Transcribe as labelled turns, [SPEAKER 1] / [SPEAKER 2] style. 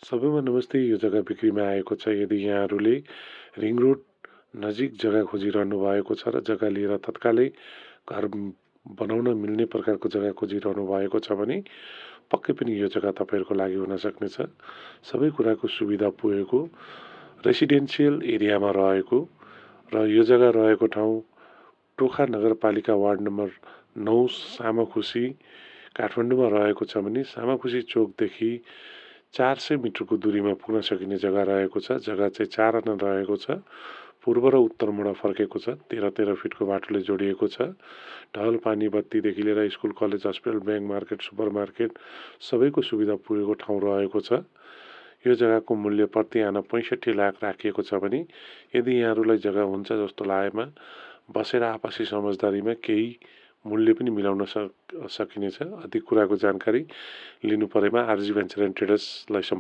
[SPEAKER 1] सबैमा नमस्ते। यो जग्गा बिक्रीमा आएको छ। यदि यहाँहरूले रिङ रोड नजिक जग्गा खोजिरहनु भएको छ र जग्गा लिएर तत्कालै घर बनाउन मिल्ने प्रकारको जग्गा खोजिरहनु भएको छ भने पक्कै पनि यो जग्गा तपाईँहरूको लागि हुन सक्नेछ। सबै कुराको सुविधा पुगेको रेसिडेन्सियल एरियामा रहेको र यो जग्गा रहेको ठाउँ टोखा नगरपालिका वार्ड नम्बर 9 सामाखुसी काठमाडौँमा रहेको छ भने सामाखुसी चोकदेखि 400 मिटरको दूरीमा पुग्न सकिने जग्गा रहेको छ। जग्गा चाहिँ 4 आना रहेको छ। पूर्व र उत्तरबाट फर्केको छ। 13-13 फिटको बाटोले जोडिएको छ। ढल पानी बत्तीदेखि लिएर school college hospital bank market super market सबैको सुविधा पुगेको ठाउँ रहेको छ। यो जग्गाको मूल्य प्रति आना 65 लाख राखिएको छ भने यदि यहाँहरूलाई जग्गा हुन्छ जस्तो लागेमा बसेर आपसी समझदारीमा केही मूल्य पनि मिलाउन सकिनेछ। अधिक कुराको जानकारी लिनु परेमा आरजी भेन्चर एन्ड ट्रेडर्सलाई सम्पर्क